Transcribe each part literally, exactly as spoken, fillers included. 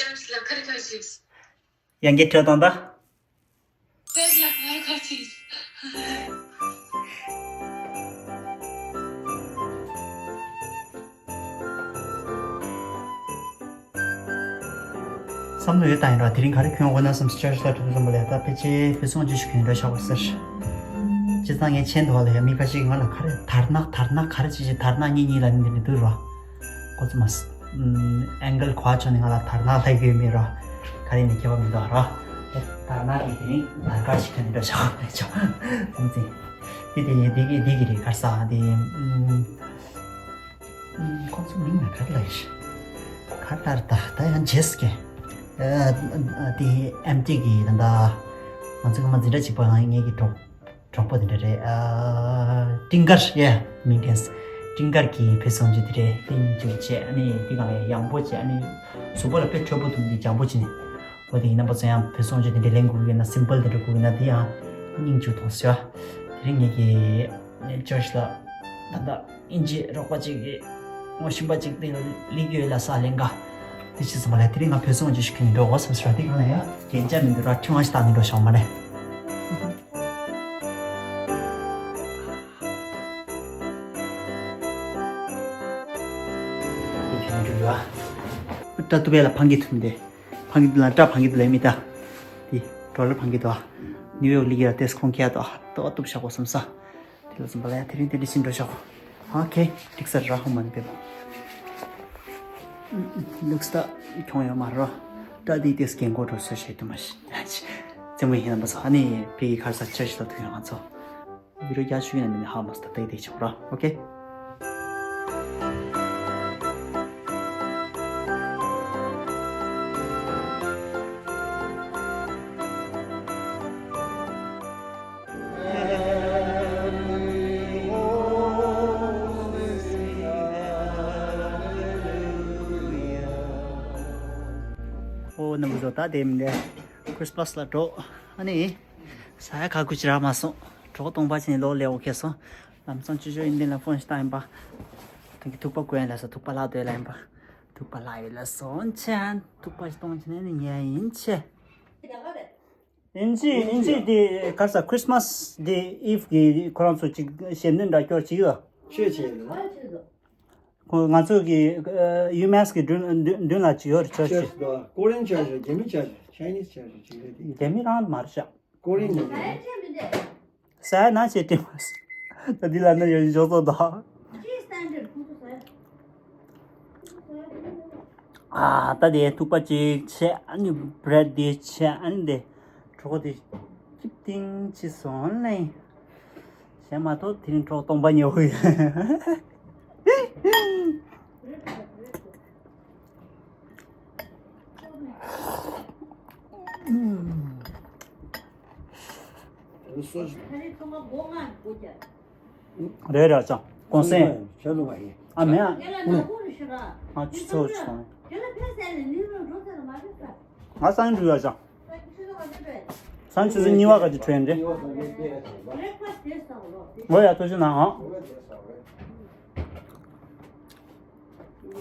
ཅར་ལ་ཁ་རི་ཁ་ཅིག་ཡང་གི་ཁྲོད་དང་ད། ཅར་ལ་ཁ་རི་ཁ་ཅིག་བསམ་བློ་ཡོད་དང་ཡིན་ར། དེ་རིང་ག་རེ་གྱོན་དགོས་ན་བསམ། ཅར་ལ་འགྲོ་དུས་ཙམ་པ་ལ་ད་ཕལ་ཆེར་ཕུན་སུམ་ཚོགས་ཤིག་གྱོན་འགྲོ་བྱ་དགོས་ཟེར། སྤྱིར་བཏང་ངས་མཆན་འདུག་བ་ལ་ཡ་མི་ཁ་ཤས་ཀྱིས་ང་ལ་ག་རེ་དར་ནག་དར་ནག་ག་རེ་བྱེད་ཅིག་དར་ནག་གཉིས་གཉིས་ལ་ནི་འདི་འདྲ་འདུག་ར། ཁོ་ཚོ་མ་ཟད་ཨེང་གལ་གོ་བ་ཆོད་ནས་ང་ལ་དར་ནག་ལབ་ཀྱི་ཡོད་མེད་ར། ག་རེ་ནི་ཁྱད་པར་མི་འདུག་ར། དར་ནག་གི་དེ་རིང་དར་དཀར་ཞིག་གྱོན་ནས་འགྲོ་བྱ་དགོས་ཆོག་སེམས་ཅན། དེ་དེ་དེ་གི་དེ་གི་རེད་ག་རེ་ཟ་དེ། ཁོང་ཚོ་མིང་ལ་ག་རེ་ལབ་ཡོད་ཤག་ག་ལྟར་ད་ད་ཡང་རྗེས་ཀྱི་དེ་ཨེམ་ཏི་གི་ད་ད་ང་ཚོ་གི་མ་འཛིན་གྲྭ་གཅིག་པ་ངའི་གི་གྲོགས་གྲོགས་པོ་དེ་འདྲ་རེད། ཨ་སྤྲིན་དཀར་ཡ་མིང་དྲན། སྤྲིན་དཀར་གྱི་བུ་སོང་ཅི་དེ་རེད། དེ་གཉིས་ཀྱི་བྱས་ཨ་ནི་དེ་གང་ལ་ཡང་པོ་བྱས་ཨ་ནི་གཟུགས་པོ་ལ་དཔེ་འཕྲོད་པོ་འདུག་འདི་འཇམ་པོ་བྱས་ནས། འོ་དེ་ཡིན་ན་པ་ཚོ་ཡང་བུ་སོང་ཅི་དེ་འདྲ་ལེན་དགོས་ཀྱི་ཡོད་ན་སིམ་པལ་དེ་འདྲ་དགོས་ཀྱི་ན་དེ་ཡང་སྙིང་རྗེ་མཐོང་ཟེར་བ། དེ་རིང་ངེད་ཀྱི་ཅར་ལ་ད་ལྟ་ཨིན་ཇི་རོགས་པ་ཅིག་གིས་ངོ་ཤེས་པ་ཅིག་དེ་ལ་སླེབས་ཡོད་ལ་ས་ལེན་ག་དེ་ཅི་ཙམ་པ་ལ་དེ་རིང་ང་བུ་སོང་ཅི་ཞིག་གིན་འགྲོ་འོ་བསམ་ཟེར་བ། དེ་གང་ལ་ཡང་རྒྱན་ཆ་མི་འདུག་ར། ཁྲི་མ་ཞིག་བཏང་ནས་འགྲོ་ཤོག་མ་རེད། དེ་གྱོན་འགྲོ་ཡོད་ཨ། སྐྲ་གཏུབ་ཡ་ལ་ཕང་གི་ཐུམ་དེ། ཕང་གི་དུ་ལ་སྐྲ་ཕང་གི་དུ་ལ་མི་ད། དེ་ཌོ་ལར་ཕང་གི་དུ་ཨ། ནིའུ་ཡོག་ལི་གི་ལ་ཏེས་ཁོང་ཁྱེར་དུ་ཨ། ཏོ་གཏུབ་བཞག་གོ་བསམ་ས། དེ་ལ་ཙམ་པ་ལ་ཡ་དེ་རིང་དེ་འདྲ་ཞིག་འགྲོ་ཤོག་ཨོ་ཁེ། འགྲིག་ས་ར་ཧོ་མ་ནི་པེ་པོ། ལུགས་ད་ཁྱོང་ཡོད་མ་རོ། ད་དེ་དེས་རྒན་གོ་འགྲོ་སོ་ཤེས་དུ་མ་ཤི། རྩེད་མོ་ཡིན་ན་མ་སོ་ཨ་ནི་ཕི་གི་ཁར་ས་ཆར་ཤི་ལ་ཐུག་ཡོང་ང་ཚོ། བི་རོ་རྒྱ་ཆུ་ཡིན་ན་མིན་ཧ་མ་སོ་ད་དེ་དེ་ཆོག་ར་ཨོ་ཁེ། ཨོ་རྣམ་པ་ཚོ་ད་དེ་མིན་ཏེ་ཁྲིས་མ་སི་ལ་འགྲོ། ཨ་ནི་ས་ཡ་ཁ་ཁུ་ཅི་ར་མ་སོང་། གྲོགས་སྟོང་པ་ཕྱིན་ལོ་ལེ་འོ་ཁེ་སོང་། ལམ་སང་ཅུ་ཅོ་ཡིན་ཏེ་ལ་ཕོན་ཞིག་བཏང་ཡིན་པ། ཐུག་གི་ཐུག་པ་དགོས་ཡིན་ལ་ས་ཐུག་པ་ལག་དོད་ལ་ཡིན་པ། ཐུག་པ་ལག་ཡོད་ལ་སོང་ཆེན་ཐུག་པ་ཞིག་གཏོང་ཆེན་ནི་ཉན་ཡིན་ཆེ། ཨིན་ཇི་ཨིན་ཇི་དེ་ག་རེ་ཟ་ཁྲིས་མ་སི་དེ་ཨིབ་གི་ཁོ་རང་ཚོ་ཅིག་ཞལ་འདོན་འདྲ་སྐྱོར་ཅིག་ཡོད། ཆོས་བྱེད་ལ། ཁོ་ང་ཚོ་གི་ཡུ་མེ་སི་གི་མདུན་མདུན་མདུན་ལ་ཅིག་ཡོད་རེད་ཆོས་ཆོས་ཅིག་དོ་ཀོ་རེན་ཆོས་ཆོས་རྒྱ་མི་ཆོས་ཆོས་ཆའི་ནིས་ཆོས་ཆོས་ཅིག་རེད་དེ། རྒྱ་མི་རང་མ་རེད་ཤག་ཀོ་རེན་ནི་རེད། ས་ཡ་ན་ཆེ་ཏི་མ་སི་ད་འདི་ལ་ན་ཡོད་ཞོག་ཚོ་དོ། ཨ་ད་དེ་ཐུག་པ་ཅིག་ཆེ་ཨ་ནི་བྷི་རེད་དེ་ཆེ་ཨ་ནི་དེ་གྲོགས་དེ་ཅིབ་ཏིང་ཅི་སོང་ལེ། གཞན་མ་གཏོགས་དེ་རིང་གྲོགས་སྟོང་པ་ཉོ་གི་ཡོད། རེད་རེད་ཅང་གོང་སེང་། ཨ་མེ་ཨ། ཨ་ཆུ་ཚོད་སོང་། ང་སང་འགྲུལ་ཡ་ཅང་། སང་ཆུ་ཚོད་གཉིས་པ་ག་ཅི་འཕྲོད་འདྲེ། འོ་ཡ་ཐུགས་རྗེ་གནང་ཨང་།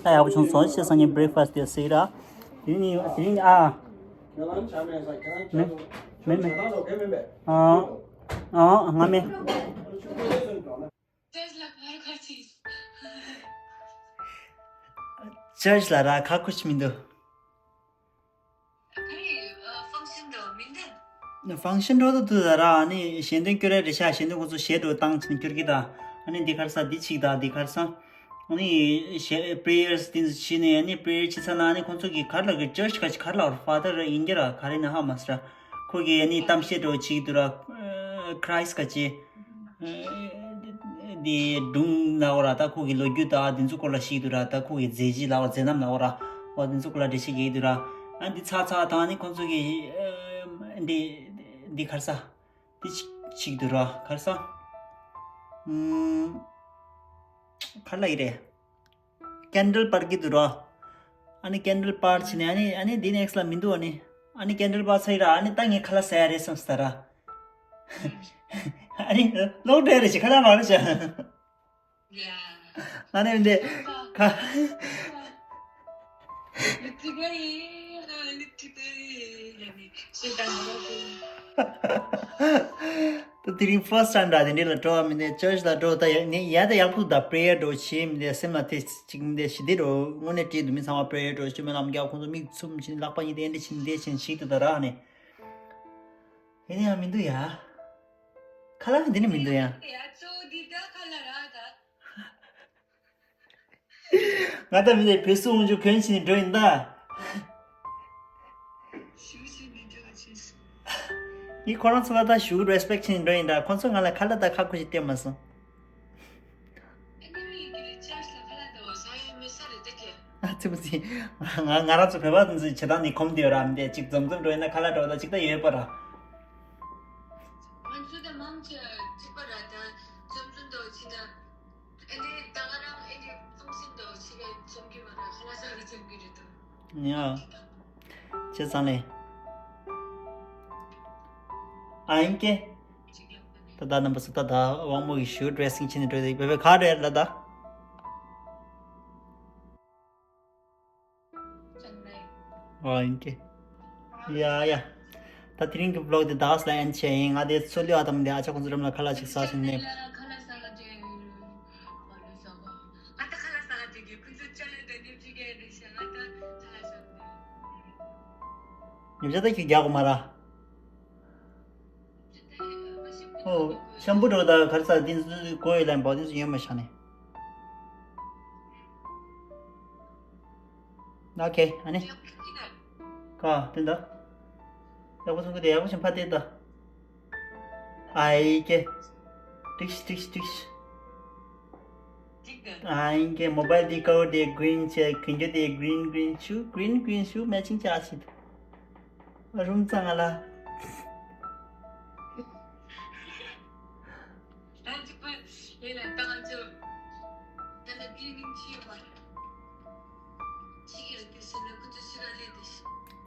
ད་ཡག་པོ་བྱུང་སོང་ཤེས་སང་ཉིན་བྷི་རེག་ཕ་སི་དེ་སྲིད་ར། དེ་ནི་དེ་ནི་ཨ། མེ་མེ་མེ། ཨ་ཨ་ང་མེ། ཅར་ལ་ར་ཁ་ཁུ་ཆི་མི་འདུག་ཕང་ཤན་འགྲོ་དུ་དུ་ད་ར་ཨ་ནི་ཞལ་འདོན་སྐྱོར་རེ་རེ་ཤ་ཞལ་འདོན་ཁོ་ཚོ་ཞལ་འགྲོ་བཏང་ཕྱིན་སྐྱོར་གི་ད་ཨ་ནི་འདི་ཁར་ས་འདི་ཆིག་ད་འདི་ཁར་ས་ཨ་ནི་ཞལ་པི་རེ་ཡར་འདི་ཚོ་ཕྱིན་ནས་ཨ་ནི་པི་རེ་ཡར་ཕྱིན་ཚར་ན་ཨ་ནི་ཁོ་ཚོ་གི་གར་ལ་གི་ཅར་ཆི་ག་ཆི་གར་ལ་ཕ་དར་ཡིན་གྱི་ར་ག་རེ་ན་ཧ་མ་སི་ར་ཁོ་གི་ཨ་ནི་གཏམ་བཤད་འགྲོ་ཆིག་དུ་ར་ཁྲའིས་ག་ཅི། འདི་སྒྲུང་ལ་འོ་ར་ད་ཁོ་གི་ལོ་རྒྱུས་ད་འདི་ཚོ་སྐོར་ལ་ཤེས་འདུག་ར་ད་ཁོ་གི་མཛད་རྗེས་ལ་འོ་མཛད་རྣམ་ལ་འོ་ར་འོ་འདི་ཚོ་སྐོར་ལ་འགྲེལ་བཤད་རྒྱག་འདུག་ར་ཨ་འདི་ཚ་ཚ་དང་ནི་ཁོང་ཚོ་གི་འདི་འདི་གར་ས་འདི་ཅིག་འདུག་ར་གར་ས་གར་ལ་ཡི་རེད། ཀེན་ཌལ་པར་གྱི་འདུག་རོ། ཨ་ནི་ཀེན་ཌལ་པར་ཕྱིན་ནས་ཨ་ནི་ཨ་ནི་འདི་ནེག་སི་ལ་མི་འདུག་ཨ་ནི། ཨ་ནི་ཀེན་ཌལ་པར་ཚར་ཡི་ར་ཨ་ནི་ད་ངས་ཁ་ལག་ཟ་ཡ་རེད་བསམ་སྟ་ར། ཨ་ནི་ལོག་འགྲོ་ཡ་རེད་ཅེ་ཁ་ལག་མ་རེད་ཅེ། ཨ་ནི་འདི་ཁ། ད་དེ་རིང་first time་འདྲ་དེ་འདྲ་ལ་འགྲོ་བ་མིན་ནས་church་ལ་འགྲོ་ད་ཡ་ནས་ཡ་ད་ཡག་པོ་ད་prayer་འགྲོ་བྱེད་མི་འདས་སེམས་ལ་དེ་གཅིག་མི་འདས་ཞི་བདེ་འགྲོ་དངོས་གནས་བྲིས་འདུག་མི་ཚང་མ་prayer་འགྲོ་བྱེད་མི་ལམ་རྒྱག་ཁོང་ཚོ་མིག་ཚུམ་བྱིན་ལག་པ་གཉིས་དེ་འདྲ་བྱིན་འདས་བྱིན་ཞིག་ཏུ་ད་རག་ནས་ཡིན་ཡང་མི་འདུག་ཡ། ཁ་ལག་འདི་ནི་མི་འདུག་ཡ། ང་ད་མི་ལས་བོད་སུ་འོང་རྒྱུ་གོན་ཕྱིན་ནས་འགྲོ་ཡིན་ད། ངས་ཁོ་རང་ཚོ་ལ་ད་ཞུ་respect་བྱས་ནས་འགྲོ་ཡིན་ད་ཁོ་ཚོ་ང་ལ་ཁ་ལག་ད་ཁ་ཁུ་ཞིག་སྟེར་མ་སོང་། ཨ་ཙི་མ་ཙི། ང་ང་རང་ཚོ་བོད་པ་ཚོ་བྱེད་སྟངས་ནི་གོམས་བསྡད་ཡོད་ར་མི་འདས་ཅིག་འཛོམས་འཛོམས་འགྲོ་ཡིན་ན་ཁ་ལག་འགྲོ་ད་ཅིག་ད་ཡོད་པ་ར། ང་ཚོ་ད་མང་ཆེ་གཅིག་པ་ར་ད་འཛོམས་འཛོམས་འགྲོ་ཕྱིན་ད། ཨ་ནི་ད་ག་རང་ཨ་ནི་ཕུང་སེམས་དང་ཕྱི་ལ་འཛོམས་ཀྱི་མ་རེད། ཁ་ལག་ཟ་གི་འཛོམས་ཀྱི་རེད་དོ། ཡ། བྱས་ཙང་ལས། ཨ་ཡིན་ཀྱེ། ད་ད་རྣམ་པ་ཚོ་ད་ད་དབང་མོ་གི་ཞུ་dressing་བྱས་ནས་འགྲོ་དེ་བེ་བེ་ག་རེད་ལ་ད། ཨ་ཡིན་ཀྱེ། ཡ་ཡ། ད་དེ་རིང་གི་vlog་དེ་ད་ག་ས་ལ་end་བྱས་ཡིན། ང་དེ་ཚོ་ལུས་ཨ་དམ་དེ་ཨ་ཅག་ཁོང་ཚོ་འགྲམ་ལ་ཁ་ལག་ཅིག་ཟ་བཞིན་ནས། ཉིན་ཞག་ད་ཁྱོད་རྒྱག་གོ་མ་ར། ཨོ། ཤམ་བུ་འགྲོ་ད་ག་རེ་ཟ་དེ་ཚོ་གོ་ཡོད་ལན་པ་དེ་ཚོ་ཡོད་མ་ཤ་ནས། ཨོ་ཁེ་ཨ་ནི། ཀ་དེ་འདྲ། ཡག་པོ་སོང་གི་དེ་ཡག་པོ་ཞིག་ཕ་དེ་ད། ཨའི་ཀེ། ཏིག་ཤི་ཏིག་ཤི་ཏིག་ཤི། ཨའི་ཀེ་mobile་དེ་cover་དེ་green་བྱས་གན་རྒྱ་དེ་green green་ཤུ་green green་ཤུ་matching་བྱས་ཤིག་རུམ་ཚང་ང་ལ།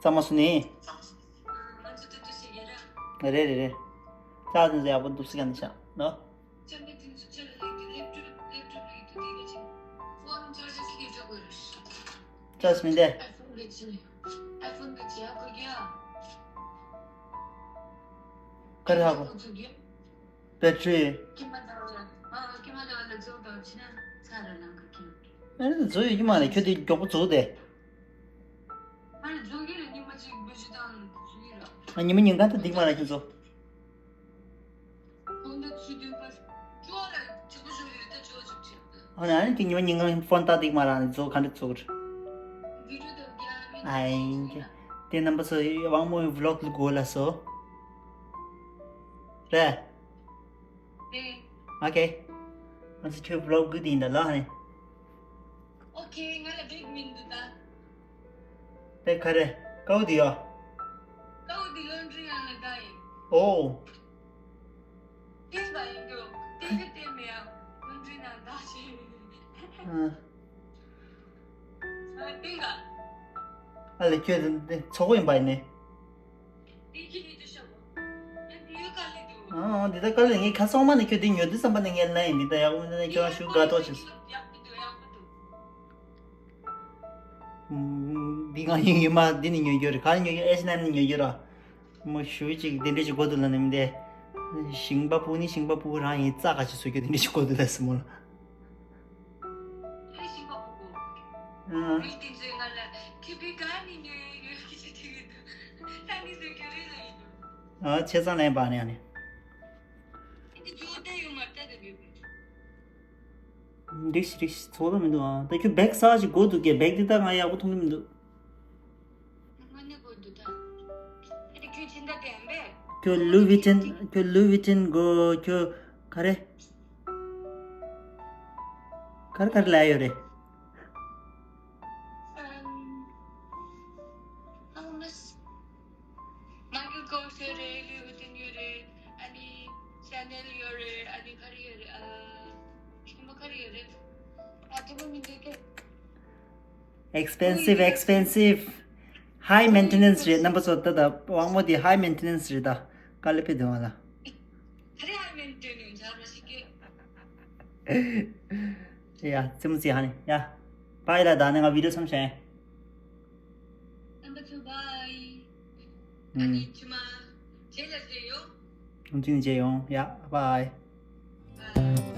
གཙང་མ་སུ་ནི། རེད་རེད་རེད། ཅག་ཏུ་ཡག་པོ་འདུག་སི་ག་ནི་ཤག་ནོ། ཅག་མི་འདས། ག་རེ་ཧ་གོ། battery། ཨ་ནི་འཛུལ་ཡོད་ཀྱི་མ་རེད། ཁྱོད་དེ་མགྱོགས་པོ་འཛུལ་ཏེ། ཨ་ཉི་མ་ཉིན་གང་དུ་འདིག་མ་རེད་ཁྱོད་ཚོ། ཨ་ནི་ཨ་ནི་དེ་ཉི་མ་ཉིན་གང་ཕོན་ལྟ་འདིག་མ་རེད། ཨ་ནི་འཛུལ་ག་འདྲ་འཛུལ་གི་རེད། ཨ་ཡིན་གྱི། དེ་རྣམ་པ་ཚོ་དབང་མོའི་vlog་ལ་གོ་ལ་སོ། རེད། རེད། ཨོ་ཁེ། ང་ཚོ་ཁྱོད་vlog་དགུ་དེ་ཡིན་ད་ལ་ཧ་ནི། ཨོ་ཁེ་ང་ལ་bag་མིན་འདུག་ད། bag་ག་རེ། ཀའུ་དི་ཡོ། ཀའུ་དི་laundry་ཡང་ལ་ད་ཡིན། ཨོ། ཏིས་པ་ཡིན་འདུག་ཏིས་ཏིས་མེ་ཡང་laundry་ནང་ད་ཞིག་ཨ། ཨ་ལེ་ཁྱོད་འདི་ཚོགས་པ་ཡིན་པ་ཡིན་ནི། ཨང་འདི་ད་དཀའ་ལས་ངས་ཁ་སོང་མ་ནི་ཁྱོད་འདི་ཉོ་དུས་བསམ་པ་ནི་ངས་ལན་ཡིན་འདི་ད་ཡག་པོ་འདི་ནས་ཁྱོད་རང་ཞུ་དགའ་ཏོག་ཅིག་འདི་ང་ཡིན་ཡིན་མ་འདི་ནི་ཉོ་རྒྱུ་རེད། ག་རེ་ཉོ་རྒྱུ་ཨེ་ཤི་ནམ་ནི་ཉོ་རྒྱུ་ར། མོ་ཞུ་ཅིག་འདི་འདྲ་ཅིག་གོ་འདུག་ལ་ནི་མི་འདི། ཞིང་པ་པུ་ནི་ཞིང་པ་པུ་རང་ཡིན་རྩ་ག་ཅིག་བཟོ་རྒྱུ་འདི་འདྲ་ཅིག་གོ་འདུག་ལ་སི་མོ་ལ། ཨ། མི་དེ་ཚོས་ང་ལ་ཁྱོད་བོད་ག་ནས་ཉོས་ཡོད་ཀྱི་ཅི་ཐིག་ཡོད་ད་ནི་ཟེར་གྱི་རེད་ལ་ཡིན། ཨ་ཆེ་ཚང་ལན་པ་ནས་ཨ་ནི། འདི་ཇོ་ད་ཡོད་མ་རེད་ད་ད་ཡོད་པས། འགྲིག་ཤི་འགྲིག་ཤི་ཚོགས་ད་མི་འདུག་ཨ་ད་ཁྱོད་བེག་གསར་ཞིག་དགོས་འདུག་གས། བེག་འདི་ད་ང་ཡག་པོ་མཐོང་གི་མི་འདུག་ང་ནི་དགོས་འདུག་ད། ཨ་ནི་ཁྱོད་ཕྱིན་ད་དེ་ཡང་བས། ཁྱོད་ལུ་ཝི་ཊན་ཁྱོད་ལུ་ཝི་ཊན་དགོས་ཁྱོད་ག་རེ། ག་རེ་ག་རེ་ལབ་ཡོད་རེད། ཨམ། ཨང་མ་སི། མའི་ཀལ་ཀོར་སི་ཡོད་རེད། ལུའི་ཝི་ཊན་ཡོད་རེད། ཨ་ནི་ཤ་ནེལ་ཡོད་རེད། ཨ་ནི་ག་རེ་ཡོད་རེད། ཨ། ཁྱོད་མ་ག་རེ་ཡོད་རེད། ཨ་དེ་མོ་མི་འདུག་གས། expensive expensive high maintenance་རེད། རྣམ་པ་ཚོ་ད་ད་དབང་མོ་དེ་high maintenance་རེད་ད། དཀའ་ལས་ཕེ་དེ་བ་ལ། ཡ་ཙི་མོ་ཙི་ཧ་ནི་ཡ། པ་ཡི་ལ་ད་ནི་ང་བི་ཌི་ཡོ་མཚམས་བཞག་ཡ། རྣམ་པ་ཚོ་ Bye. ཨ་ནི་ཕྱི་མ་རྗེས་ལ་མཇལ་ཡོང་། ཨུམ། ཅི་ནས་མཇལ་ཡོང་། ཡ། Bye. Bye.